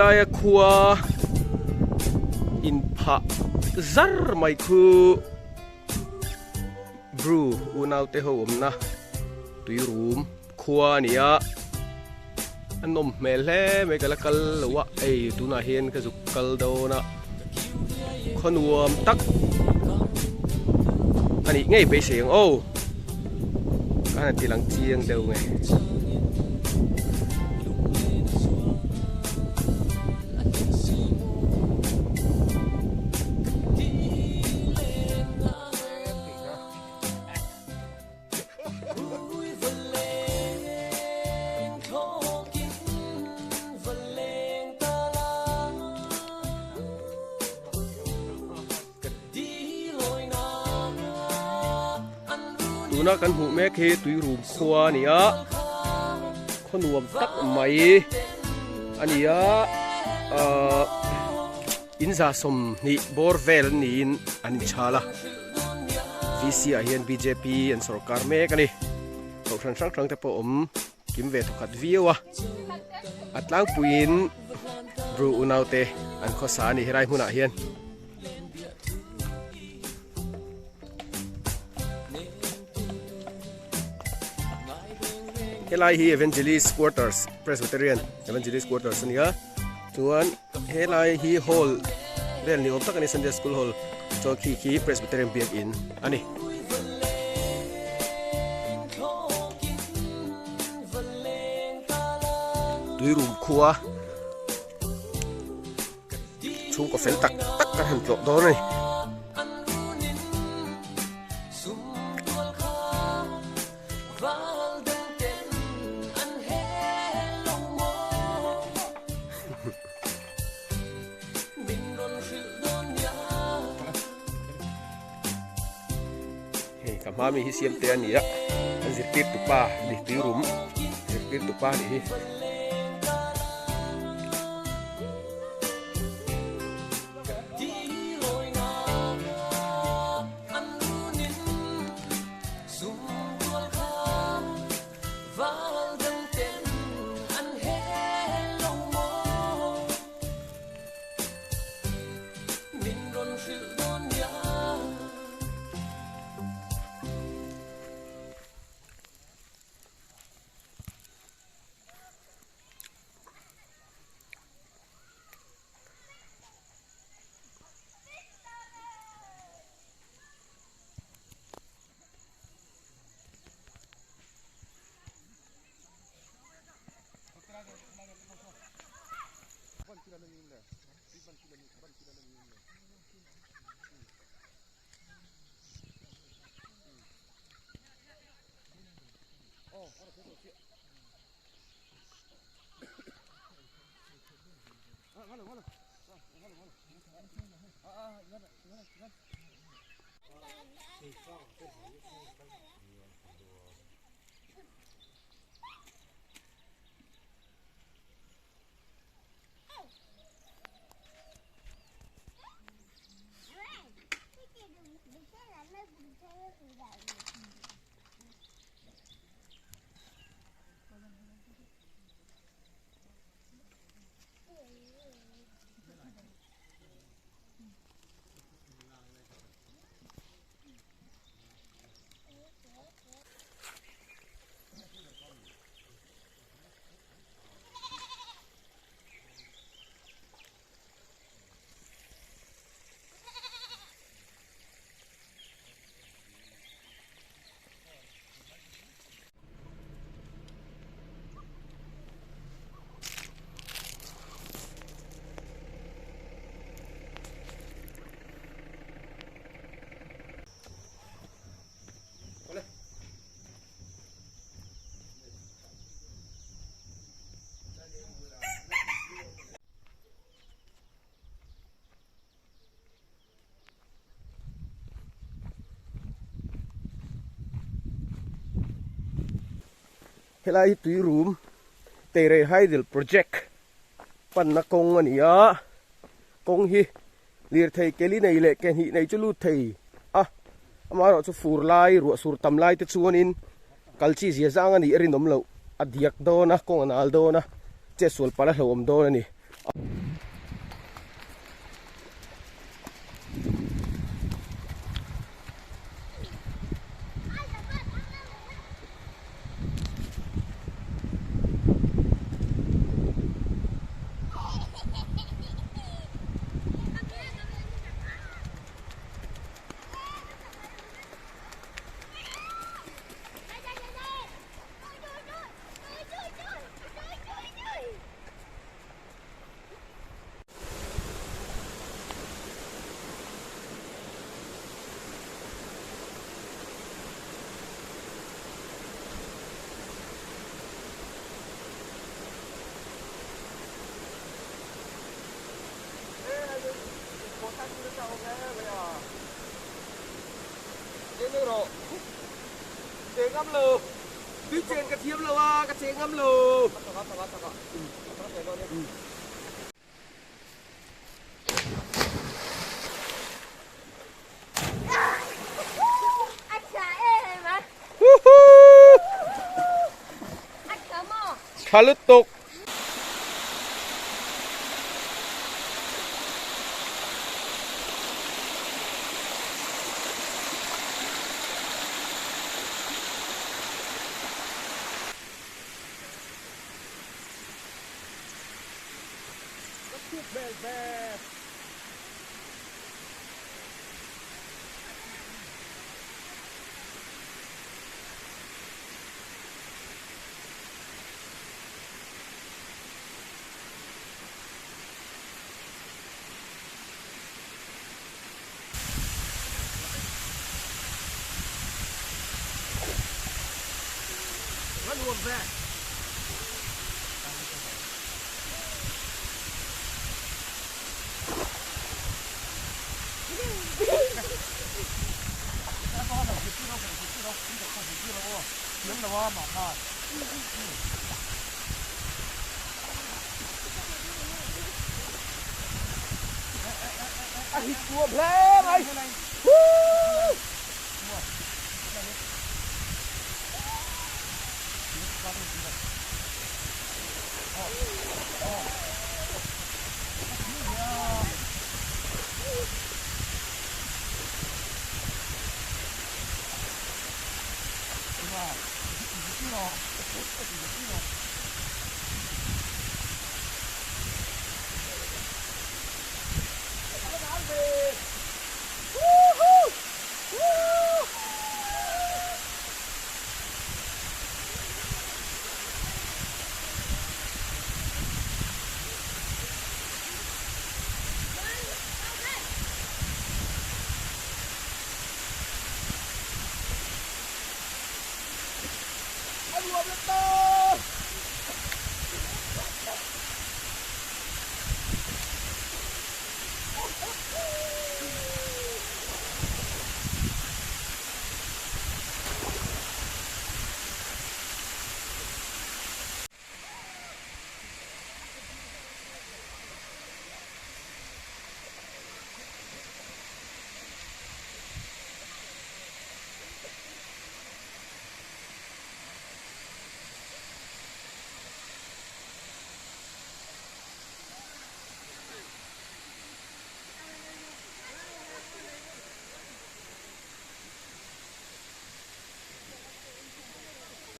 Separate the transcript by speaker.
Speaker 1: Khulaia khua inphah zar mai khu Bru unaute ho awmna tuirum khua a ni a, a nawm hmel hle mai ka la kal lo a, hei tunah hian ka zuk kal dawn a, khaw nuam tak a nih ngei beisei ang aw, ka han ti lang chiang deuh nge. Tuna kan hmuh mek hi tuirum khua a ni a, khaw nuam tak mai a ni a, ahh in za sawmhnih bawr vel niin an inchhal a. VC ah hian bjp an sawrkar mek a ni. Kohhran hrang hrang te pawh awm kim ve thawkhat viau a. A tlangpuiin Bru unau te an khawsa a ni helai hmunah hian. Helai hi Evangelist Quarters Presbyterian Evangelist Quarters a ni a. Chuan helai hi hall vel ni awm tak a ni Sunday School hall chuan khi khi Presbyterian biakin a ni. Tuirum khua chhungkaw fel tak tak kan han tlawh dawn a ni. Hei ka hma mi hi siam te a ni a an zirtir tu pa ni tui rum zirtir tu pa ni hi. Helai hi tui rum Teirei Hydel Project panna kawng a ni a, kawng hi lirthei keli nei leh ke hnih nei chu lut thei a, amaherawhchu fur lai ruah sur tam lai te chuanin kal chi zia zang a nih a rinawm loh, a diak dawn a, kawng a nal dawn a, chetsual palh a hlauhawm dawn a ni. Tui chen ka thiam lo a, ka cheng ngam lo. Tha lutuk. A hit nuam hle mai.